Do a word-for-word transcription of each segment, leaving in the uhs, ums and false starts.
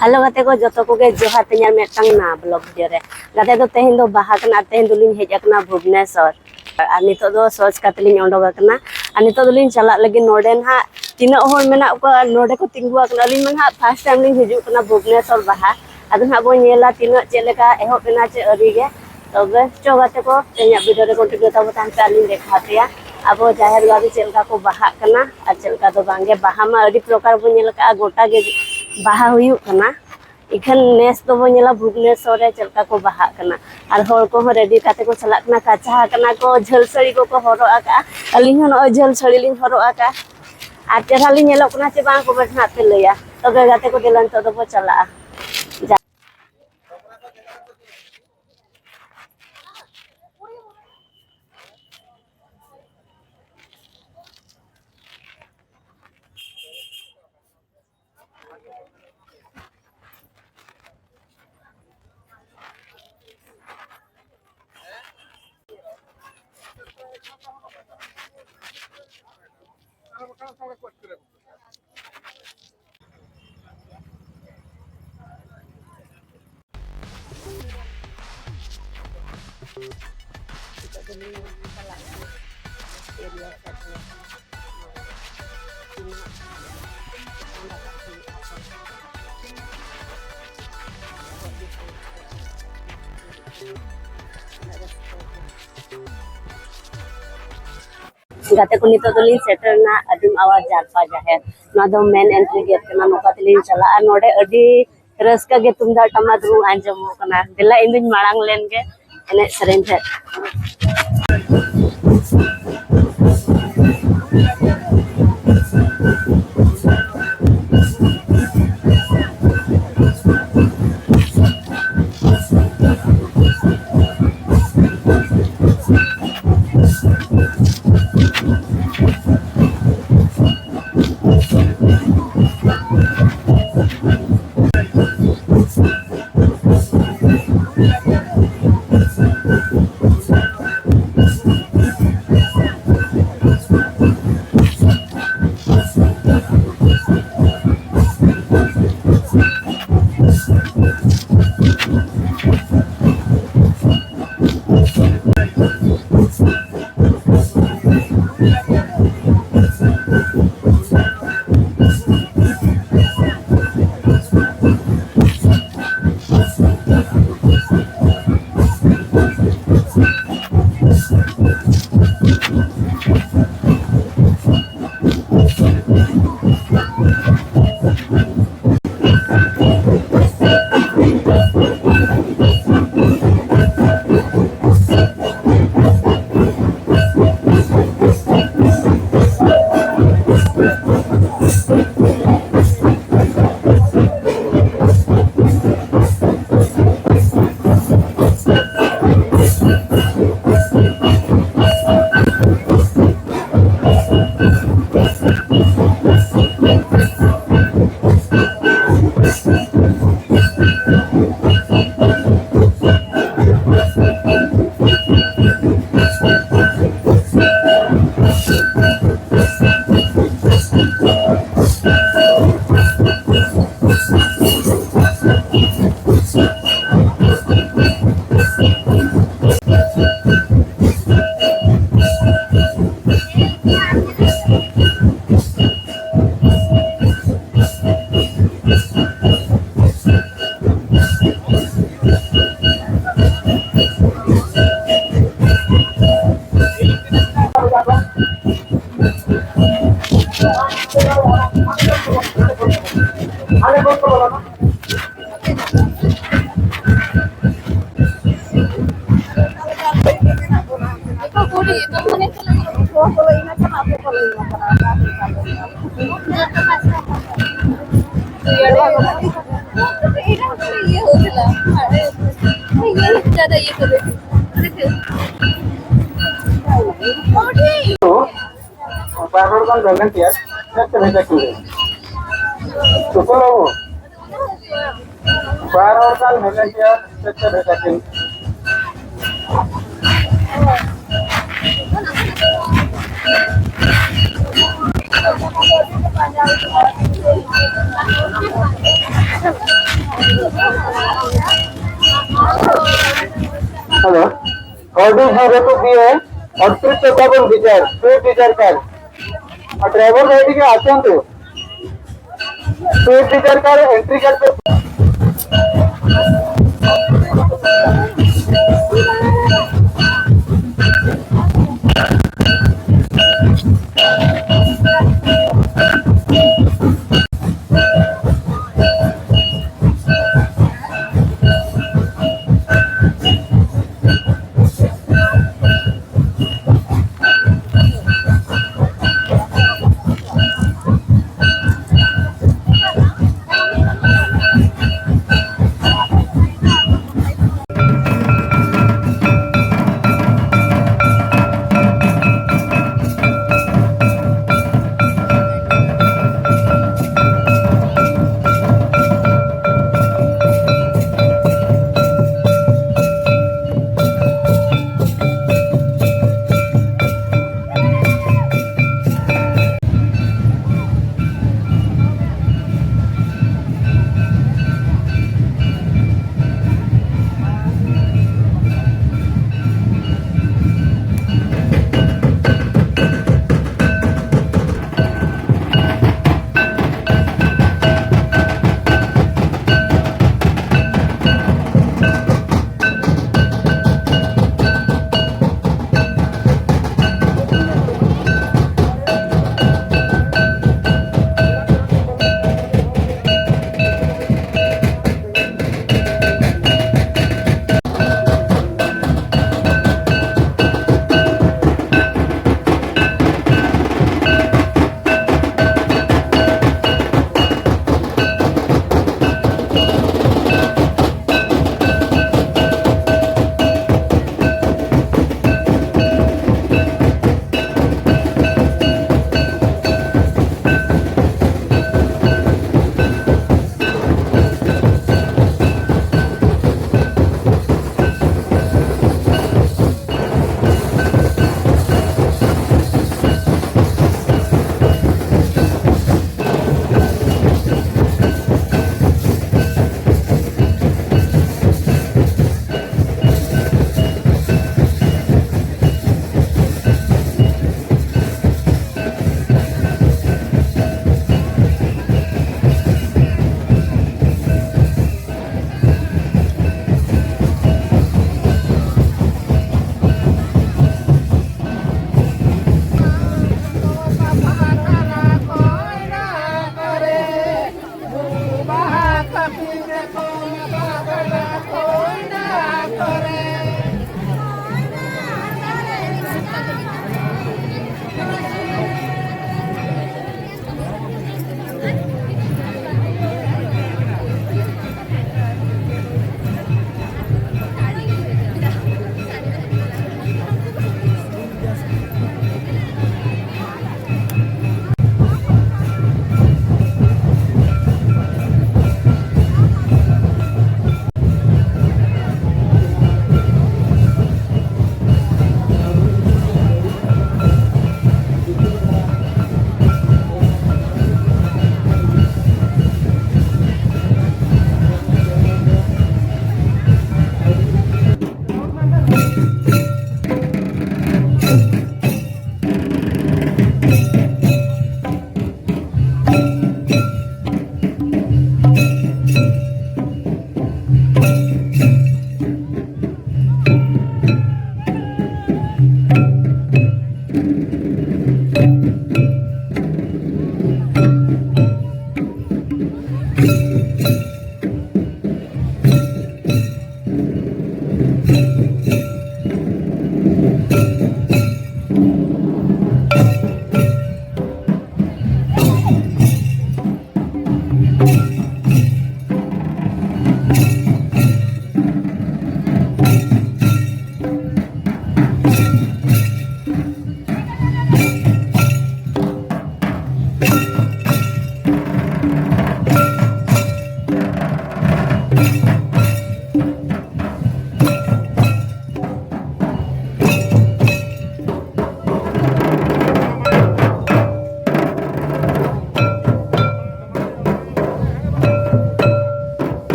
Hello ᱜᱟᱛᱮ ᱠᱚ, ᱡᱚᱛᱚ ᱠᱚᱜᱮ ᱡᱚᱦᱟᱨ᱾ ᱛᱮᱦᱮᱧ ᱟᱨ ᱢᱤᱫᱴᱟᱝ ᱱᱟᱣᱟ vlog video ᱨᱮ᱾ ᱜᱟᱛᱮ ᱫᱚ ᱛᱮᱦᱮᱧ ᱫᱚ ᱵᱟᱦᱟ ᱠᱟᱱᱟ, ᱟᱨ ᱛᱮᱦᱮᱧ ᱫᱚᱞᱤᱧ ᱦᱮᱡ ᱟᱠᱟᱱᱟ ᱵᱷᱩᱵᱽᱱᱮᱥᱚᱨ᱾ ᱟᱨ ᱱᱤᱛᱚᱜ ᱫᱚ ᱥᱚᱡᱽ ᱠᱟᱛᱮ ᱞᱤᱧ ᱚᱰᱚᱠ ᱟᱠᱟᱱᱟ, ᱟᱨ ᱱᱤᱛᱚᱜ ᱫᱚᱞᱤᱧ ᱪᱟᱞᱟᱜ ᱞᱟᱹᱜᱤᱫ᱾ ᱱᱚᱰᱮ ᱱᱟᱦᱟᱜ ᱛᱤᱱᱟᱹᱜ ᱦᱚᱲ ᱢᱮᱱᱟᱜ ᱠᱚᱣᱟ, ᱱᱚᱰᱮ ᱠᱚ ᱛᱤᱸᱜᱩ ᱟᱠᱟᱱᱟ᱾ ᱟᱹᱞᱤᱧ ᱢᱟ ᱱᱟᱦᱟᱜ first time ᱞᱤᱧ ᱦᱤᱡᱩᱜ ᱠᱟᱱᱟ ᱵᱷᱩᱵᱽᱱᱮᱥᱚᱨ ᱵᱟᱦᱟ᱾ ᱟᱫᱚ ᱱᱟᱦᱟᱜ ᱵᱚᱱ ᱧᱮᱞᱟ ᱛᱤᱱᱟᱹᱜ ᱪᱮᱫ ᱞᱮᱠᱟ ᱮᱦᱚᱵ ᱮᱱᱟ ᱪᱮ ᱟᱹᱣᱨᱤ ᱜᱮ᱾ ᱛᱚᱵᱮ ᱪᱚ ᱜᱟᱛᱮ ᱠᱚ, ᱛᱮᱦᱮᱧᱟᱜ video ᱨᱮ continue ᱛᱟᱵᱚ ᱛᱟᱦᱮᱱ ᱯᱮ, ᱟᱨ ᱞᱤᱧ ᱫᱮᱠᱷᱟᱣ ᱟᱯᱮᱭᱟ ᱟᱵᱚ ᱡᱟᱦᱮᱨ ᱜᱟᱲ ᱨᱮ ᱪᱮᱫ ᱞᱮᱠᱟ ᱠᱚ ᱵᱟᱦᱟᱜ ᱠᱟᱱᱟ ᱟᱨ ᱪᱮᱫ ᱞᱮᱠᱟ ᱫᱚ ᱵᱟᱝ ᱜᱮ᱾ ᱵᱟᱦᱟ ᱢᱟ ᱟᱹᱰᱤ ᱯᱨᱚᱠᱟᱨ ᱵᱚᱱ ᱧᱮᱞ ᱟᱠᱟᱫᱼᱟ, ᱜᱚᱴᱟ ᱜᱮ ᱵᱟᱦᱟ ᱦᱩᱭᱩᱜ ᱠᱟᱱᱟ᱾ ᱤᱠᱷᱟᱹᱱ ᱱᱮᱥ ᱫᱚᱵᱚ ᱧᱮᱞᱟ ᱵᱷᱩᱵᱽᱱᱮᱥᱚᱨ ᱨᱮ ᱪᱮᱫ ᱞᱮᱠᱟ ᱠᱚ ᱵᱟᱦᱟᱜ ᱠᱟᱱᱟ᱾ ᱟᱨ ᱦᱚᱲ ᱠᱚᱦᱚᱸ ready ᱠᱟᱛᱮ ᱠᱚ ᱪᱟᱞᱟᱜ ᱠᱟᱱᱟ, ᱠᱟᱪᱟ ᱟᱠᱟᱱᱟ ᱠᱚ, ᱡᱷᱟᱹᱞ ᱥᱟᱹᱲᱤ ᱠᱚᱠᱚ ᱦᱚᱨᱚᱜ ᱟᱠᱟᱫᱼᱟ᱾ ᱟᱹᱞᱤᱧ ᱦᱚᱸ ᱱᱚᱜᱼᱚᱭ ᱡᱷᱟᱹᱞ ᱥᱟᱹᱲᱤ ᱞᱤᱧ ᱦᱚᱨᱚᱜ ᱟᱠᱟᱫᱼᱟ᱾ ᱟᱨ ᱪᱮᱦᱨᱟ ᱞᱤᱧ ᱧᱮᱞᱚᱜ ᱠᱟᱱᱟ ᱪᱮ ᱵᱟᱝ, comment ᱱᱟᱦᱟᱜ ᱯᱮ ᱞᱟᱹᱭᱟ᱾ ᱛᱚᱵᱮ ᱜᱟᱛᱮ ᱠᱚ, ᱫᱮᱞᱟ ᱱᱤᱛᱚᱜ ᱫᱚᱵᱚ ᱪᱟᱞᱟᱜᱼᱟ᱾ ᱜᱟᱛᱮ ᱠᱚ, ᱱᱤᱛᱚᱜ ᱫᱚᱞᱤᱧ ᱥᱮᱴᱮᱨ ᱮᱱᱟ ᱟᱹᱫᱤᱢ ᱟᱣᱟᱨ ᱡᱟᱨᱯᱟ ᱡᱟᱦᱮᱨ᱾ ᱱᱚᱣᱟ ᱫᱚ main entry gate ᱠᱟᱱᱟ, ᱱᱚᱝᱠᱟ ᱛᱮᱞᱤᱧ ᱪᱟᱞᱟᱜᱼᱟ᱾ ᱱᱚᱰᱮ ᱟᱹᱰᱤ ᱨᱟᱹᱥᱠᱟᱹ ᱜᱮ ᱛᱩᱢᱫᱟᱜ ᱴᱟᱢᱟᱠ ᱨᱩ ᱟᱸᱡᱚᱢᱚᱜ ᱠᱟᱱᱟ᱾ ᱫᱮᱞᱟ, ᱤᱧ ᱫᱩᱧ ᱢᱟᱲᱟᱝ ᱞᱮᱱ ᱜᱮ ᱮᱱᱮᱡ ᱥᱮᱨᱮᱧ ᱴᱷᱮᱱ᱾ ᱵᱟᱨ ᱦᱚᱲ ᱜᱟᱱ ᱵᱷᱚᱞᱮᱱᱴᱤᱭᱟᱨ ᱪᱮᱫ ᱛᱮ ᱵᱷᱮᱡᱟ ᱠᱤᱱ? ᱥᱩᱯᱟᱨ ᱵᱟᱹᱵᱩ, ᱵᱟᱨ ᱦᱚᱲ ᱜᱟᱱ ᱵᱷᱚᱞᱮᱱᱴᱤᱭᱟᱨ ᱪᱮᱫ ᱛᱮ ᱵᱷᱮᱡᱟ ᱠᱤᱱ? Hello. Audit zero two B है, और ट्रिप पे डबल विचार, स्विफ्ट डिजायर कार। और ड्राइवर भाई टिके आसतु। Swift Dzire car entry gate पे।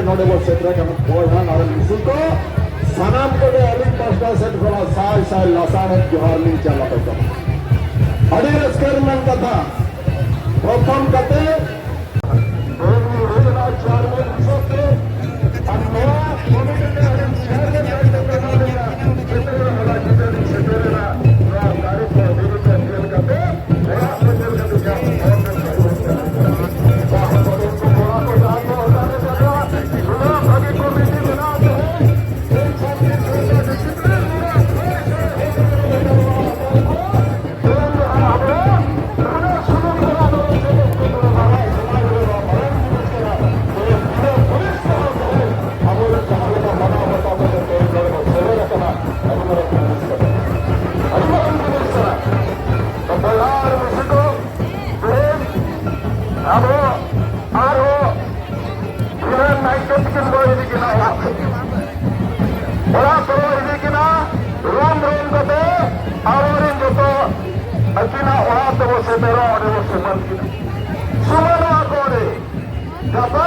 ᱱᱚᱰᱮ ᱵᱚ ᱥᱮᱴᱮᱨ ᱟᱠᱟᱱᱟ ᱵᱚᱭᱦᱟ ᱟᱨ ᱢᱤᱥᱤ ᱠᱚ, ᱥᱟᱱᱟᱢ ᱠᱚᱜᱮ ᱟᱹᱞᱤᱧ ᱯᱟᱥᱴᱟ ᱥᱮᱫ ᱠᱷᱚᱱᱟᱜ ᱥᱟᱭ ᱥᱟᱭ ᱞᱟᱥᱟᱲᱦᱮᱫ ᱡᱚᱦᱟᱨ ᱞᱤᱧ ᱪᱟᱞ ᱟᱯᱮ ᱠᱟᱱᱟ᱾ ᱟᱹᱰᱤ ᱨᱟᱹᱥᱠᱟᱹ ᱨᱮᱱᱟᱜ ᱠᱟᱛᱷᱟ, ᱯᱨᱚᱛᱷᱚᱢ ᱠᱟᱛᱮ ᱪᱮᱭᱟᱨᱢᱮᱱ ᱦᱤᱥᱟᱹᱵ ᱛᱮ ᱟᱨ ᱱᱚᱣᱟ ᱠᱚᱢᱤᱴᱤ ᱨᱮ ᱟᱹᱞᱤᱧ ᱪᱮᱭᱟᱨᱢᱮᱱ ᱫᱟᱭᱤᱛᱛᱚ ᱠᱚ ᱮᱢᱟ ᱞᱤᱧᱟ᱾ ᱥᱮᱴᱮᱨ ᱦᱚᱞᱟ ᱧᱤᱫᱟᱹ ᱞᱤᱧ ᱥᱮᱴᱮᱨ ᱮᱱᱟ᱾ ᱱᱚᱣᱟ ᱫᱟᱨᱮ ᱠᱚ ᱫᱷᱤᱨᱤ ᱠᱚ ᱧᱮᱞ ᱠᱟᱛᱮ ᱚᱲᱟᱜ ᱠᱚ ᱧᱮᱞ ᱠᱟᱛᱮ ᱡᱟᱦᱟᱸ ᱦᱚᱲ ᱠᱚ ᱠᱚᱲᱟ ᱠᱚ ᱡᱟᱦᱟᱸ ᱠᱚ ᱦᱟᱛᱟᱣ ᱞᱮᱫᱟ, ᱱᱚᱣᱟ ᱵᱷᱟᱹᱜᱤ ᱠᱚᱢᱤᱴᱤ ᱢᱮᱱᱟᱜ ᱛᱮ ᱟᱵᱚ ᱟᱨᱦᱚᱸ ᱫᱷᱤᱱᱟᱹᱱ ᱱᱟᱭᱠᱮ ᱛᱤᱠᱤᱱ ᱵᱚ ᱤᱫᱤ ᱠᱤᱱᱟ ᱚᱲᱟᱜ ᱛᱮ᱾ ᱚᱲᱟᱜ ᱛᱮᱵᱚ ᱤᱫᱤ ᱠᱤᱱᱟ, ᱨᱩᱢ ᱨᱩᱢ ᱠᱟᱛᱮ ᱟᱵᱚᱨᱮᱱ ᱡᱚᱛᱚ ᱟᱹᱠᱤᱱᱟᱜ ᱚᱲᱟᱜ ᱛᱮᱵᱚ ᱥᱮᱴᱮᱨᱚᱜ, ᱚᱸᱰᱮ ᱵᱚ ᱥᱩᱢᱟᱹᱱ ᱠᱤᱱᱟ᱾ ᱥᱩᱢᱟᱹᱱᱚᱜᱼᱟ ᱠᱚ ᱚᱸᱰᱮ᱾ ᱜᱟᱯᱟ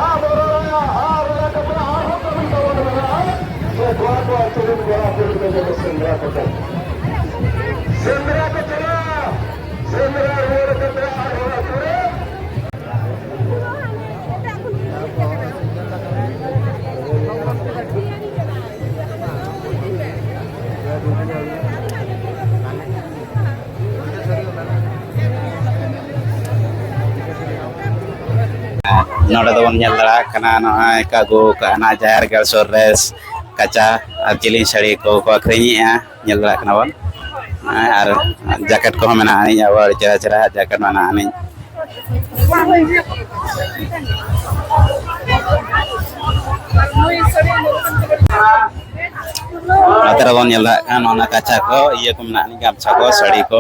ᱟᱵᱚ ᱨᱚᱲᱟᱭᱟ, ᱟᱨ ᱨᱚᱲᱟ ᱠᱟᱛᱮ ᱟᱨᱦᱚᱸ ᱠᱟᱹᱢᱤ ᱛᱟᱵᱚᱱ ᱢᱮᱱᱟᱜᱼᱟ᱾ ᱥᱮ ᱠᱚᱲᱟ ᱠᱚ ᱟᱹᱛᱩ ᱨᱮᱱ ᱠᱚᱲᱟ ᱠᱩᱲᱤ ᱠᱚ ᱡᱚᱛᱚ ᱥᱮᱸᱫᱽᱨᱟ ᱠᱚ ᱪᱟᱞᱟᱜᱼᱟ᱾ ᱥᱮᱸᱫᱽᱨᱟ ᱠᱚ ᱪᱟᱞᱟᱜᱼᱟ᱾ ᱥᱮᱸᱫᱽᱨᱟ ᱨᱩᱣᱟᱹᱲ ᱠᱟᱛᱮ ᱟᱨᱦᱚᱸ ᱟᱹᱛᱩ ᱨᱮ ᱱᱚᱰᱮ ᱫᱚᱵᱚᱱ ᱧᱮᱞ ᱫᱟᱲᱮᱭᱟᱜ ᱠᱟᱱᱟ, ᱱᱚᱜᱼᱚᱭ ᱠᱚ ᱟᱹᱜᱩ ᱠᱟᱜᱼᱟ ᱱᱟᱜ ᱡᱟᱦᱮᱨ ᱜᱟᱲ ᱥᱩᱨ ᱨᱮ ᱠᱟᱪᱟ ᱟᱨ ᱡᱤᱞᱤᱧ ᱥᱟᱹᱲᱤ ᱠᱚ ᱠᱚ ᱟᱹᱠᱷᱨᱤᱧᱮᱜᱼᱟ, ᱧᱮᱞ ᱫᱟᱲᱮᱭᱟᱜ ᱠᱟᱱᱟ ᱵᱚᱱ᱾ ᱟᱨ ᱡᱟᱠᱮᱴ ᱠᱚᱦᱚᱸ ᱢᱮᱱᱟᱜᱼᱟ, ᱟᱹᱰᱤ ᱪᱮᱦᱨᱟ ᱪᱮᱦᱨᱟ ᱡᱟᱠᱮᱴ ᱢᱮᱱᱟᱜᱼᱟ᱾ ᱱᱚᱛᱮ ᱨᱮᱵᱚᱱ ᱧᱮᱞ ᱫᱟᱲᱮᱭᱟᱜ ᱠᱟᱱᱟ, ᱱᱚᱜᱼᱚ ᱱᱟ ᱠᱟᱪᱟ ᱠᱚ, ᱤᱭᱟᱹ ᱠᱚ ᱢᱮᱱᱟᱜᱼᱟ, ᱜᱟᱢᱪᱷᱟ ᱠᱚ, ᱥᱟᱹᱲᱤ ᱠᱚ,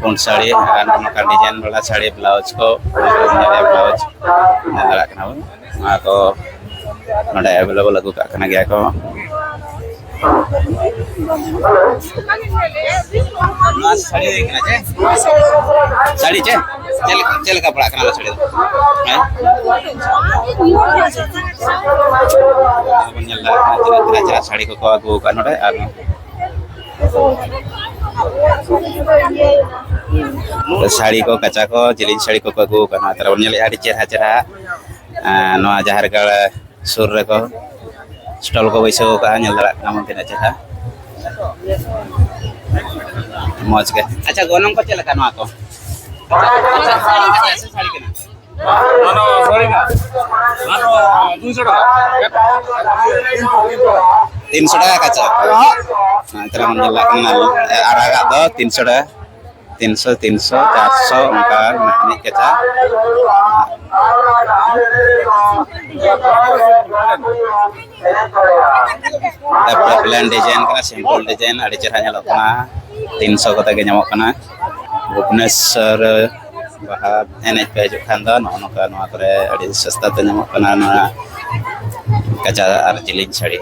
ᱯᱩᱸᱰ ᱥᱟᱹᱲᱤ, ᱟᱨ ᱱᱚᱝᱠᱟ ᱰᱤᱡᱟᱭᱤᱱ ᱵᱟᱞᱟ ᱥᱟᱹᱲᱤ, ᱵᱞᱟᱣᱩᱡᱽ ᱠᱚ, ᱵᱞᱟᱣᱩᱡᱽ ᱧᱮᱞ ᱫᱟᱲᱮᱭᱟᱜ ᱠᱟᱱᱟ ᱵᱚᱱ᱾ ᱱᱚᱣᱟ ᱠᱚ ᱱᱚᱰᱮ ᱮᱵᱮᱞᱮᱵᱮᱞ ᱟᱹᱜᱩ ᱠᱟᱜ ᱠᱟᱱᱟ ᱜᱮᱭᱟ ᱠᱚ᱾ ᱱᱚᱣᱟ ᱥᱟᱹᱲᱤ ᱠᱟᱱᱟ ᱪᱮ? ᱥᱟᱹᱲᱤ ᱪᱮ? ᱪᱮᱫ ᱞᱮᱠᱟ, ᱪᱮᱫ ᱞᱮᱠᱟ ᱯᱟᱲᱟᱜ ᱠᱟᱱᱟ ᱱᱚᱣᱟ ᱥᱟᱹᱲᱤ ᱫᱚ? ᱦᱮᱸ? ᱧᱮᱞ ᱫᱟᱲᱮᱭᱟᱜ ᱠᱟᱱᱟ ᱛᱤᱱᱟᱹᱜ ᱪᱮᱦᱨᱟ ᱪᱮᱦᱨᱟ ᱥᱟᱹᱲᱤ ᱠᱚᱠᱚ ᱟᱹᱜᱩ ᱟᱠᱟᱫ ᱱᱚᱰᱮ᱾ ᱟᱨ ᱥᱟᱹᱲᱤ ᱠᱚ, ᱠᱟᱪᱟ ᱠᱚ, ᱡᱤᱞᱤᱧ ᱥᱟᱹᱲᱤ ᱠᱚᱠᱚ ᱟᱹᱜᱩ ᱟᱠᱟᱫ᱾ ᱱᱚᱣᱟ ᱛᱟᱨᱟ ᱵᱚᱱ ᱧᱮᱞᱮᱫᱼᱟ, ᱟᱹᱰᱤ ᱪᱮᱦᱨᱟ ᱪᱮᱦᱨᱟ, ᱮᱸ, ᱱᱚᱣᱟ ᱡᱟᱦᱮᱨ ᱜᱟᱲ ᱥᱩᱨ ᱨᱮᱠᱚ ᱥᱴᱚᱞ ᱠᱚ ᱵᱟᱹᱭᱥᱟᱹᱣ ᱟᱠᱟᱫᱼᱟ᱾ ᱧᱮᱞ ᱫᱟᱲᱮᱭᱟᱜ ᱠᱟᱱᱟ ᱵᱚᱱ ᱛᱤᱱᱟᱹᱜ ᱪᱮᱦᱨᱟ, ᱢᱚᱡᱽ ᱜᱮ᱾ ᱟᱪᱪᱷᱟ, ᱜᱚᱱᱚᱝ ᱠᱚ ᱪᱮᱫ ᱞᱮᱠᱟ ᱱᱚᱣᱟ ᱠᱚ? ᱥᱟᱹᱲᱤ ᱠᱟᱱᱟ᱾ ᱚᱱᱟ ᱥᱟᱹᱲᱤ ᱠᱟᱱᱟ᱾ ᱚᱱᱟ ᱫᱚ ᱫᱩᱭᱥᱚ ᱴᱟᱠᱟ᱾ ᱛᱤᱱᱥᱚ ᱴᱟᱠᱟ ᱠᱟᱪᱟ᱾ ᱦᱮᱸ, ᱛᱟᱦᱞᱮ ᱵᱚᱱ ᱧᱮᱞ ᱫᱟᱲᱮᱭᱟᱜ ᱠᱟᱱᱟ, ᱟᱨᱟᱜᱟᱜ ᱫᱚ ᱛᱤᱱᱥᱚ ᱴᱟᱠᱟ᱾ ᱛᱤᱱᱥᱚ, ᱛᱤᱱᱥᱚ, ᱪᱟᱨᱥᱚ, ᱚᱱᱠᱟ ᱢᱮᱱᱟᱜᱼᱟ ᱢᱤᱫ ᱠᱟᱪᱟ᱾ ᱛᱟᱨᱯᱚᱨᱮ ᱯᱞᱮᱱ ᱰᱤᱡᱟᱭᱤᱱ ᱠᱟᱱᱟ, ᱥᱤᱢᱯᱚᱞ ᱰᱤᱡᱟᱭᱤᱱ, ᱟᱹᱰᱤ ᱪᱮᱦᱨᱟ ᱧᱮᱞᱚᱜ ᱠᱟᱱᱟ᱾ ᱛᱤᱱᱥᱚ ᱠᱚᱛᱮ ᱜᱮ ᱧᱟᱢᱚᱜ ᱠᱟᱱᱟ᱾ ᱵᱷᱩᱵᱽᱱᱮᱥᱚᱨ ᱵᱟᱦᱟ ᱮᱱᱮᱡ ᱯᱮ ᱦᱤᱡᱩᱜ ᱠᱷᱟᱱ ᱫᱚ ᱱᱚᱜᱼᱚ ᱱᱚᱝᱠᱟ ᱱᱚᱣᱟ ᱠᱚᱨᱮ ᱟᱹᱰᱤ ᱥᱚᱥᱛᱟ ᱛᱮ ᱧᱟᱢᱚᱜ ᱠᱟᱱᱟ ᱱᱚᱣᱟ ᱠᱟᱪᱟ ᱟᱨ ᱡᱤᱞᱤᱧ ᱥᱟᱹᱲᱤ᱾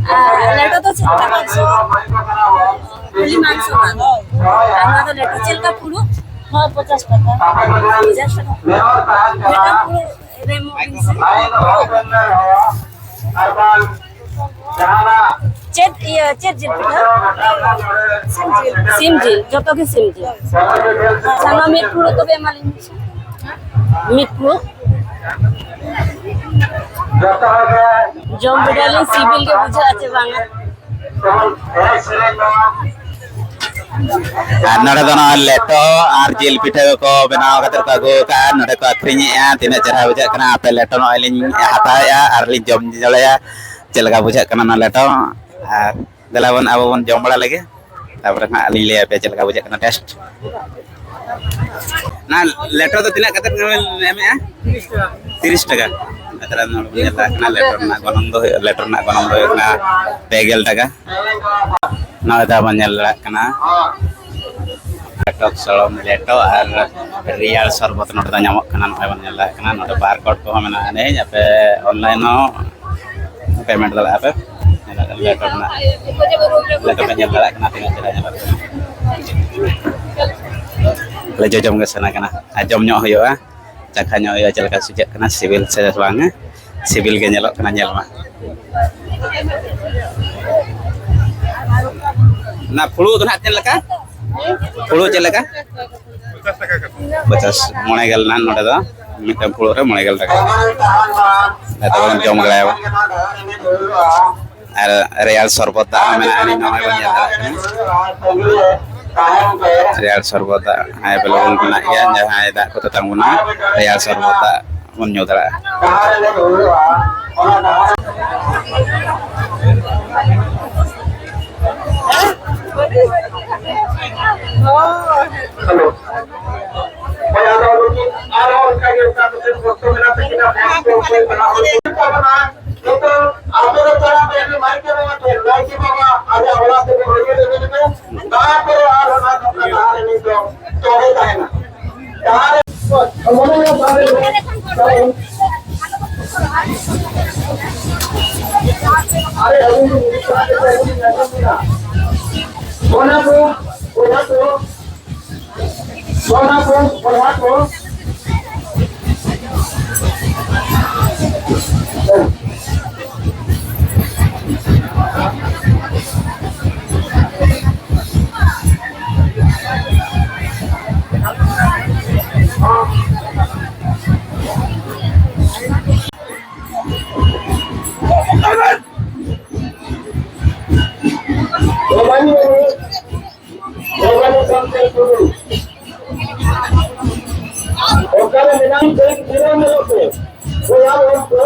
ᱟᱨ ᱞᱮᱴᱚ ᱫᱚ ᱪᱮᱫ ᱞᱮᱠᱟ ᱯᱟᱸᱪᱥᱚ? ᱠᱷᱟᱹᱞᱤ ᱯᱟᱸᱪᱥᱚ ᱴᱟᱠᱟ᱾ ᱟᱨ ᱱᱚᱣᱟ ᱫᱚ ᱞᱮᱴᱚ ᱪᱮᱫ ᱞᱮᱠᱟ ᱯᱷᱩᱲᱩᱜ? ᱦᱚᱸ, ᱯᱚᱧᱪᱟᱥ ᱴᱟᱠᱟ᱾ ᱯᱚᱧᱪᱟᱥ ᱴᱟᱠᱟ᱾ ᱢᱤᱫᱴᱟᱝ ᱯᱷᱩᱲᱩᱜ ᱨᱮ ᱮᱢᱚᱜ ᱵᱤᱱ ᱥᱮ᱾ ᱪᱮᱫ ᱤᱭᱟᱹ, ᱪᱮᱫ ᱡᱤᱞ ᱯᱤᱴᱷᱟᱹ? ᱥᱤᱢ ᱡᱤᱞ᱾ ᱥᱤᱢ ᱡᱤᱞ, ᱡᱚᱛᱚ ᱜᱮ ᱥᱤᱢ ᱡᱤᱞ᱾ ᱟᱪᱪᱷᱟ, ᱱᱚᱣᱟ ᱢᱤᱫ ᱯᱷᱩᱲᱩᱜ ᱛᱚᱵᱮ ᱮᱢᱟᱞᱤᱧ ᱢᱮ᱾ ᱢᱤᱫ ᱯᱷᱩᱲᱩᱜ᱾ ᱡᱚᱢ ᱵᱤᱰᱟᱹᱣ ᱞᱤᱧ, ᱥᱤᱵᱤᱞ ᱜᱮ ᱵᱩᱡᱷᱟᱹᱜᱼᱟ ᱪᱮ ᱵᱟᱝᱟ᱾ ᱟᱨ ᱱᱚᱰᱮ ᱫᱚ ᱱᱚᱜᱼᱚᱭ ᱞᱮᱴᱚ ᱟᱨ ᱡᱤᱞ ᱯᱤᱴᱷᱟᱹ ᱠᱚ ᱵᱮᱱᱟᱣ ᱠᱟᱛᱮ ᱠᱚ ᱟᱹᱜᱩ ᱟᱠᱟᱫᱼᱟ, ᱱᱚᱰᱮ ᱠᱚ ᱟᱹᱠᱷᱨᱤᱧᱮᱫᱼᱟ᱾ ᱛᱤᱱᱟᱹᱜ ᱪᱮᱦᱨᱟ ᱵᱩᱡᱷᱟᱹᱜ ᱠᱟᱱᱟ᱾ ᱟᱯᱮ ᱞᱮᱴᱚ ᱱᱚᱜᱼᱚᱭ ᱞᱤᱧ ᱦᱟᱛᱟᱣᱮᱫᱼᱟ ᱟᱨ ᱞᱤᱧ ᱡᱚᱢ ᱫᱟᱲᱮᱭᱟᱜᱼᱟ᱾ ᱪᱮᱫ ᱞᱮᱠᱟ ᱵᱩᱡᱷᱟᱹᱜ ᱠᱟᱱᱟ ᱚᱱᱟ ᱞᱮᱴᱚ? ᱟᱨ ᱫᱮᱞᱟ ᱵᱚᱱ, ᱟᱵᱚ ᱵᱚᱱ ᱡᱚᱢ ᱵᱟᱲᱟ ᱞᱮᱜᱮ, ᱛᱟᱨᱯᱚᱨᱮ ᱦᱟᱸᱜ ᱞᱤᱧ ᱞᱟᱹᱭ ᱟᱯᱮᱭᱟ ᱪᱮᱫ ᱞᱮᱠᱟ ᱵᱩᱡᱷᱟᱹᱜ ᱠᱟᱱᱟ ᱴᱮᱥᱴ᱾ ᱚᱱᱟ ᱞᱮᱴᱚ ᱫᱚ ᱛᱤᱱᱟᱹᱜ ᱠᱟᱛᱮ ᱵᱮᱱ ᱮᱢᱮᱜᱼᱟ? ᱛᱤᱨᱤᱥ ᱴᱟᱠᱟ᱾ ᱛᱟᱦᱞᱮ ᱱᱚᱰᱮ ᱵᱚᱱ ᱧᱮᱞ ᱫᱟᱲᱮᱭᱟᱜ ᱠᱟᱱᱟ ᱞᱮᱴᱚ ᱨᱮᱱᱟᱜ ᱜᱚᱱᱚᱝ ᱫᱚ ᱦᱩᱭᱩᱜ, ᱞᱮᱴᱚ ᱨᱮᱱᱟᱜ ᱜᱚᱱᱚᱝ ᱫᱚ ᱦᱩᱭᱩᱜ ᱠᱟᱱᱟ ᱯᱮ ᱜᱮᱞ ᱴᱟᱠᱟ᱾ ᱱᱚᱜᱼᱚᱭ ᱫᱚ ᱵᱚᱱ ᱧᱮᱞ ᱫᱟᱲᱮᱭᱟᱜ ᱠᱟᱱᱟ ᱞᱮᱴᱚ ᱥᱚᱲᱚᱢ, ᱞᱮᱴᱚ ᱟᱨ ᱨᱮᱭᱟᱲ ᱥᱚᱨᱵᱚᱛ ᱱᱚᱰᱮ ᱫᱚ ᱧᱟᱢᱚᱜ ᱠᱟᱱᱟ᱾ ᱱᱚᱜᱼᱚᱭ ᱵᱚᱱ ᱧᱮᱞ ᱫᱟᱲᱮᱭᱟᱜ ᱠᱟᱱᱟ, ᱱᱚᱰᱮ ᱵᱟᱨ ᱠᱳᱰ ᱠᱚᱦᱚᱸ ᱢᱮᱱᱟᱜᱼᱟ᱾ ᱮᱱᱮᱡ ᱟᱯᱮ ᱚᱱᱞᱟᱭᱤᱱ ᱦᱚᱸ ᱯᱮᱢᱮᱱᱴ ᱫᱟᱲᱮᱭᱟᱜᱼᱟ ᱯᱮ᱾ ᱞᱮᱴᱚ ᱨᱮᱱᱟᱜ, ᱞᱮᱴᱚ ᱯᱮ ᱧᱮᱞ ᱫᱟᱲᱮᱭᱟᱜ ᱠᱟᱱᱟ, ᱛᱤᱱᱟᱹᱜ ᱪᱮᱦᱨᱟ ᱧᱮᱞᱚᱜ ᱠᱟᱱᱟ᱾ ᱟᱞᱮ ᱡᱚᱡᱚᱢ ᱜᱮ ᱥᱟᱱᱟ ᱠᱟᱱᱟ ᱟᱨ ᱡᱚᱢ ᱧᱚᱜ ᱦᱩᱭᱩᱜᱼᱟ, ᱪᱟᱠᱷᱟ ᱧᱚᱜ ᱦᱩᱭᱩᱜᱼᱟ, ᱪᱮᱫ ᱞᱮᱠᱟ ᱥᱩᱡᱷᱟᱹᱜ ᱠᱟᱱᱟ, ᱥᱤᱵᱤᱞ ᱥᱮ ᱵᱟᱝ᱾ ᱥᱤᱵᱤᱞ ᱜᱮ ᱧᱮᱞᱚᱜ ᱠᱟᱱᱟ, ᱧᱮᱞ ᱢᱟ᱾ ᱚᱱᱟ ᱯᱷᱩᱲᱩᱜ ᱫᱚ ᱱᱟᱦᱟᱜ ᱪᱮᱫ ᱞᱮᱠᱟ? ᱯᱷᱩᱲᱩᱜ ᱪᱮᱫ ᱞᱮᱠᱟ? ᱯᱚᱪᱟᱥ, ᱢᱚᱬᱮ ᱜᱮᱞ ᱱᱟᱦᱟᱜ ᱱᱚᱰᱮ ᱫᱚ, ᱢᱤᱫᱴᱟᱝ ᱯᱷᱩᱲᱩᱜ ᱨᱮ ᱢᱚᱬᱮ ᱜᱮᱞ ᱴᱟᱠᱟ᱾ ᱱᱤᱛᱚᱜ ᱵᱚᱱ ᱡᱚᱢ ᱵᱟᱲᱟᱭᱟ᱾ ᱟᱨ ᱨᱮᱭᱟᱲ ᱥᱚᱨᱵᱚᱛ ᱫᱟᱜ ᱦᱚᱸ ᱢᱮᱱᱟᱜᱼᱟ, ᱱᱤᱛ ᱱᱚᱜᱼᱚᱭ ᱵᱚᱱ ᱧᱮᱞ ᱫᱟᱲᱮᱭᱟᱜ ᱠᱟᱱᱟ᱾ ᱨᱮᱭᱟᱲ ᱥᱚᱨᱵᱚᱛ ᱫᱟᱜ ᱮᱵᱮᱞᱮᱵᱚᱞ ᱢᱮᱱᱟᱜ ᱜᱮᱭᱟ, ᱡᱟᱦᱟᱸᱭ ᱫᱟᱜ ᱠᱚ ᱛᱮᱛᱟᱝ ᱵᱚᱱᱟ, ᱨᱮᱭᱟᱲ ᱥᱚᱨᱵᱚᱛ ᱫᱟᱜ ᱵᱚᱱ ᱧᱩ ᱫᱟᱲᱮᱭᱟᱜᱼᱟ᱾ ᱦᱮᱞᱳ᱾ ᱦᱳᱭ, ᱟᱫᱚ ᱱᱩᱠᱤᱱ ᱟᱨᱦᱚᱸ ᱚᱱᱠᱟ ᱜᱮ ᱚᱠᱟ ᱠᱚᱥᱮᱫ ᱠᱚᱥᱴᱚ ᱢᱮᱱᱟᱜ ᱛᱟᱹᱠᱤᱱᱟ, ᱵᱚᱥ ᱠᱚ ᱚᱠᱚᱭ ᱯᱟᱲᱦᱟᱣ ᱦᱚᱪᱚᱭᱮᱫ ᱛᱟᱵᱚᱱᱟ᱾ ᱱᱤᱛᱚᱜ ᱟᱯᱮ ᱫᱚ ᱪᱟᱞᱟᱜ ᱯᱮ, ᱟᱞᱮ ᱱᱟᱭᱠᱮ ᱵᱟᱵᱟ ᱴᱷᱮᱱ, ᱱᱟᱭᱠᱮ ᱵᱟᱵᱟ ᱟᱞᱮ ᱚᱲᱟᱜ ᱛᱮᱵᱚᱱ ᱨᱩᱣᱟᱹᱲ ᱤᱫᱤ ᱞᱮᱯᱮ᱾ ᱛᱟᱨᱯᱚᱨᱮ ᱟᱨᱦᱚᱸ ᱱᱟᱜ ᱱᱚᱝᱠᱟ ᱛᱟᱦᱚᱞᱮ ᱱᱤᱛ ᱫᱚ ᱛᱚᱵᱮ ᱛᱟᱦᱮᱱᱟ᱾ ᱛᱟᱦᱚᱞᱮ ᱟᱨᱮ ᱟᱹᱞᱤᱧ ᱫᱚ ᱢᱤᱫ ᱠᱟᱛᱷᱟ ᱜᱮ ᱟᱹᱞᱤᱧ ᱞᱤᱧ ᱟᱸᱡᱚᱢ ᱠᱮᱫᱟ᱾ ᱚᱱᱟ ᱠᱚ ᱚᱱᱟ ᱠᱚ ᱚᱱᱟ ᱠᱚ ᱚᱱᱟ ᱠᱚ ᱚᱠᱟᱨᱮ ᱢᱮᱱᱟᱜ ᱯᱮ? ᱜᱤᱨᱟᱹ ᱧᱮᱞᱚᱜ ᱯᱮ᱾ ᱵᱚᱭᱦᱟ ᱵᱚᱱ ᱠᱚ᱾